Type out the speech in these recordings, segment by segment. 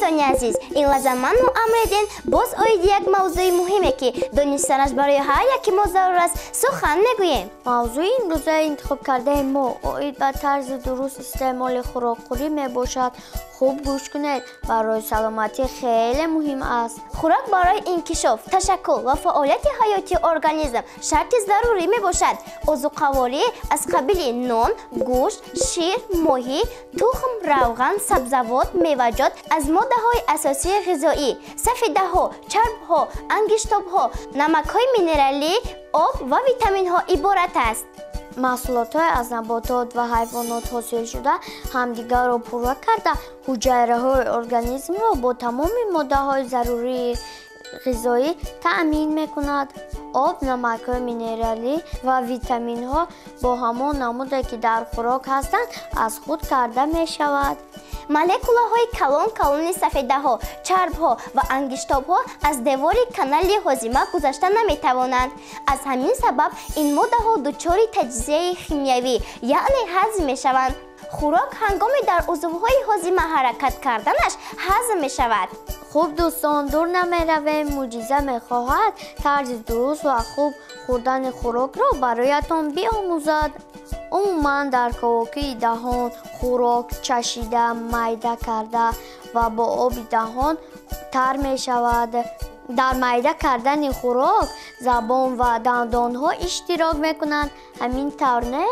Дӯстони азиз, ин лаҳза ману Амриддин боз оиди як мавзӯи муҳиме, ки донистанаш барои ҳар яки мо зарур аст, сухан мегӯем. Мавзӯи имрӯзаи интихобкардаи мо оид ба тарзи дуруст истеъмоли хӯрокхӯрӣ мебошад. Хуб гӯш кунед, барои саломатӣ хеле муҳим аст. Хӯрок барои инкишоф, ташаккул ва фаъолияти ҳаётии организм шарти зарурӣ мебошад. Озуқаворӣ аз қабили нон, гӯшт, шир, моҳӣ, тухм, равған, сабзавот, меваҷот аз моддаҳои асосии ғизоӣ, сафедаҳо, чарбҳо, ангиштобҳо, намакҳои минералӣ, об ва витаминҳо иборат аст. Маҳсулотҳои аз наботот ва ҳайвонот ҳосилшуда ҳамдигарро пурра карда, ҳуҷайраҳои организмро бо тамоми моддаҳои зарурии ғизоӣ таъмин мекунад. Об, намакҳои минералӣ ва витаминҳо бо ҳамон намуде, ки дар хӯрок ҳастанд, аз худ карда мешавад. Молекулаҳои калон калони сафедаҳо, чарбҳо ва ангиштобҳо аз девори канали ҳозима гузашта наметавонанд. Аз ҳамин сабаб ин моддаҳо дучори таҷзияи химиявӣ, яъне ҳазм мешаванд. Хӯрок ҳангоми дар узвҳои ҳозима ҳаракат карданаш ҳазм мешавад. Хуб дӯстон, дур намеравем. Мӯъҷиза мехоҳад тарзи дуруст ва хуб хӯрдани хӯрокро бароятон биомӯзад. Умуман дар ковокии даҳон хӯрок чашида, майда карда ва бо оби даҳон тар мешавад. Дар майда кардани хӯрок забон ва дандонҳо иштирок мекунанд. Ҳамин тавр, не?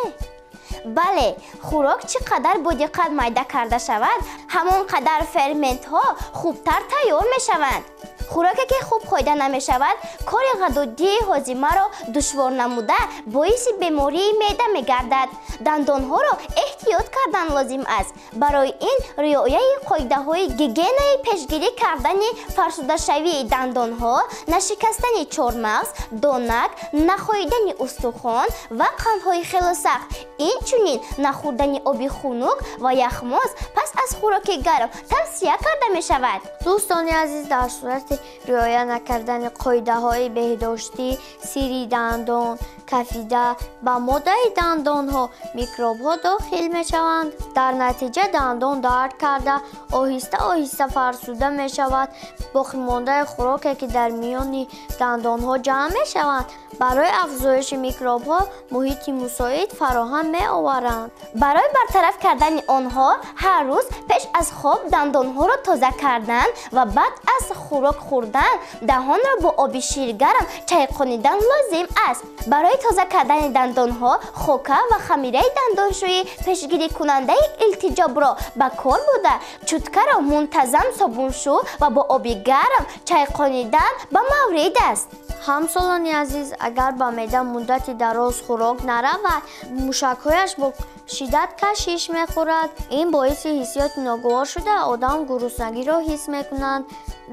Бале, хӯрок чӣ қадар бодиққат майда карда шавад, ҳамон қадар ферментҳо хубтар тайёр мешаванд. Хӯроке, ки хуб хӯйда намешавад, кори ғадуддии ҳозимаро душвор намуда, боиси бемории меъда мегардад. Дандонҳоро эҳтиёт кардан лозим аст. Барои ин риояи қоидаҳои гигиенаи пешгирӣ кардани фарсудашавии дандонҳо, нашикастани чормағз, донак, нахоидани устухон ва қандҳои хеле сахт, инчунин нахӯрдани оби хунук ва яхмоз пас аз хӯроки гарм тавсия карда мешавад. Дӯстони азиз, дар сурати риоя накардани қоидаҳои беҳдоштӣ, сири дандон кафида ба моддаи дандонҳо микробҳо дохил мешаванд. Дар натиҷа дандон дард карда, оҳиста оҳиста фарсуда мешавад. Боқимондаи хӯроке, ки дар миёни дандонҳо ҷамъ мешаванд, барои афзоиши микробҳо муҳити мусоид фароҳам меоваранд. Барои бартараф кардани онҳо ҳар рӯз пеш аз хоб дандонҳоро тоза кардан ва баъд аз хӯрок хӯрдан даҳонро бо оби ширгарм чайқонидан лозим аст. Барои тоза кардани дандонҳо хока ва хамираи дандоншӯӣ пешгирикунандаи илтиҷобро ба кор бурда, чуткаро мунтазам собуншӯ ва бо оби гарм чайқонидан ба маврид аст. Ҳамсолони азиз, агар ба меъда муддати дароз хӯрок наравад, мушакҳояш бо шиддат кашиш мехӯрад. Ин боиси ҳиссиёти ногувор шуда, одам гуруснагиро ҳис мекунад.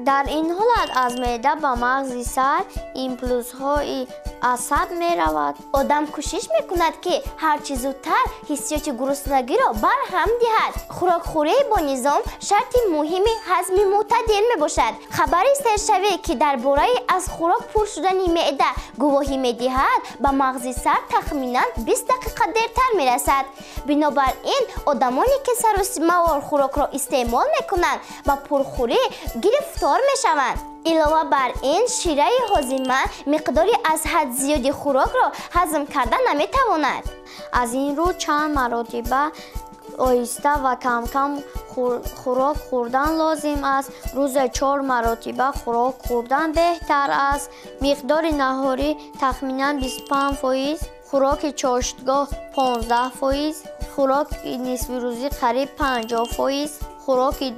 Дар ин ҳолат аз меъда ба мағзи сар импулсҳои асаб меравад. Одам кӯшиш мекунад, ки ҳарчи зудтар ҳиссиёти гуруснагиро барҳам диҳад. Хӯрокхӯрии бо низом шарти муҳими ҳазми мӯътадил мебошад. Хабари сершавӣ, ки дар бораи аз хӯрок пур шудани меъда гувоҳӣ медиҳад, ба мағзи сар тахминан 20 дақиқа дертар мерасад. Бинобар ин одамоне, ки сарусимавор хӯрокро истеъмол мекунанд, ба пурхӯрӣ гирифтор мешаванд. Илова бар ин, шираи ҳозима миқдори аз ҳад зиёди хӯрокро ҳазм карда наметавонад. Аз ин рӯ чанд маротиба оҳиста ва камкам хӯрок хӯрдан лозим аст. Рӯзе 4 маротиба хӯрок хӯрдан беҳтар аст. Миқдори наҳорӣ тахминан 25%, хӯроки чоштгоҳ 15%, хӯроки нисфирӯзӣ қариб 50%, хӯроки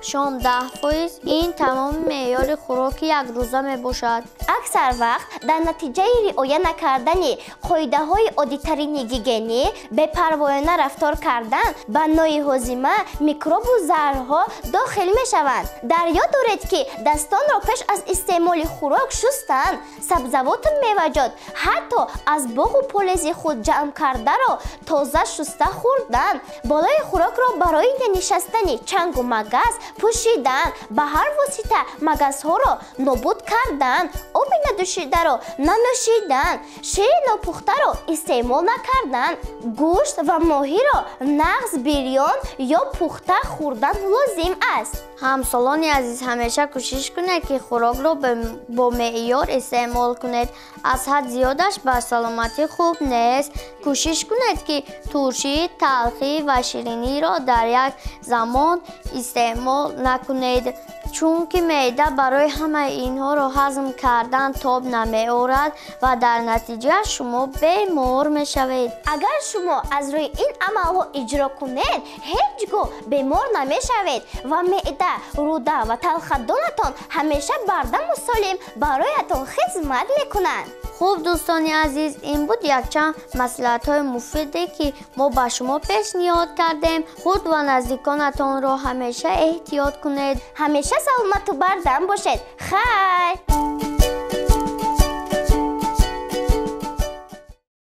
шом 10%. Ин тамоми меъёри хӯроки якрӯза мебошад. Аксар вақт дар натиҷаи риоя накардани қоидаҳои оддитарини гигиенӣ, бепарвоёна рафтор кардан ба нои ҳозима микробу заҳрҳо дохил мешаванд. Дар ёд доред, ки дастонро пеш аз истеъмоли хӯрок шустан, сабзавоту меваҷот, ҳатто аз боғу полези худ ҷамъ кардаро тоза шуста хӯрдан, болои хӯрокро барои нанишастани чангу чанг ва магас пӯшидан, ба ҳар восита магасҳоро нобуд кардан, оби надӯшидаро нанӯшидан, шири нопухтаро истеъмол накардан, гӯшт ва моҳиро нағз бирён ё пухта хӯрдан лозим аст. Ҳамсолони азиз, ҳамеша кӯшиш кунед, ки хӯрокро бо меъёр истеъмол кунед. Аз ҳад зиёдаш ба саломатӣ хуб нест. Кӯшиш кунед, ки туршӣ, талхӣ ва шириниро дар як замон истеъмол накунед, чунки меъда барои ҳамаи инҳоро ҳазм кардан тоб намеорад ва дар натиҷа шумо бемор мешавед. Агар шумо аз рӯи ин амалҳо иҷро кунед, ҳеҷ гоҳ бемор намешавед ва меъда, рӯда ва талхадонатон ҳамеша бардаму солим бароятон хизмат мекунанд. Хуб, дӯстони азиз, ин буд якчанд маслиҳатҳои муфиде, ки мо ба шумо пешниҳод кардем. Худ ва наздиконатонро ҳамеша эҳтиёт кунед. Ҳамеша саломату бардам бошед. Хайр.